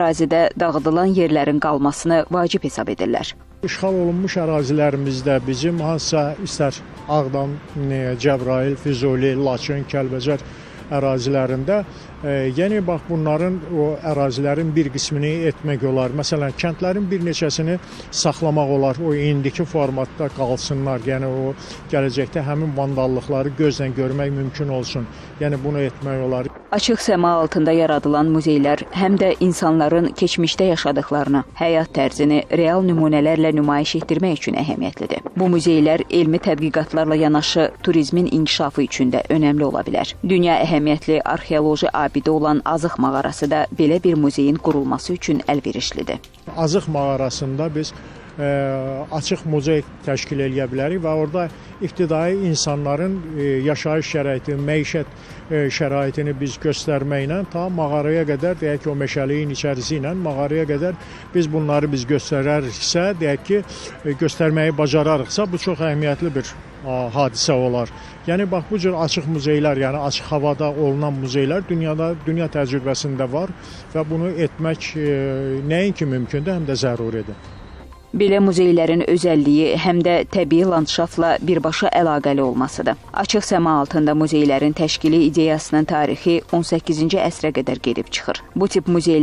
Ərazidə dağıdılan yerlərin qalmasını vacib hesab edirlər. İşğal olunmuş ərazilərimizdə bizim hansısa istər Ağdam, Cəbrayıl, Füzuli, Laçın, Kəlbəcər ərazilərində, yəni bax bunların o ərazilərin bir qismini etmək olar. Məsələn, kəndlərin bir neçəsini saxlamaq olar. O indiki formatda qalsınlar. Yəni o gələcəkdə həmin vandallıqları gözlə görmək mümkün olsun. Yəni bunu etmək olar. Açıq səma altında yaradılan muzeylər həm də insanların keçmişdə yaşadıklarını, həyat tərzini real nümunələrlə nümayiş etdirmək üçün əhəmiyyətlidir. Bu muzeylər elmi tədqiqatlarla yanaşı turizmin inkişafı üçün də önəmli ola bilər. Dünya əhəmiyyətli arxeoloji abidə olan Azıq mağarası da belə bir muzeyin qurulması üçün əlverişlidir. Azıq mağarasında biz açıq muzey təşkil eləyə bilərik və orada ibtidai insanların yaşayış şəraiti, məişət şəraitini biz göstərməklə ta mağaraya qədər, deyək ki, o meşəliyin içərisi ilə mağaraya qədər biz bunları biz göstərəriksə, deyək ki, göstərməyi bacararıqsa, bu çox əhəmiyyətli bir hadisə olar. Yəni bax bu cür açıq muzeylər, yəni açıq havada olunan muzeylər dünyada, dünya təcrübəsində var və bunu etmək nəinki mümkündür, həm də zəruridir. Belə muzeylərin özəlliyi həm də təbii landşaftla birbaşa əlaqəli olmasıdır. Açıq səma altında muzeylərin təşkili ideyasının tarixi 18-ci əsrə qədər gedib çıxır. Bu tip muzeylər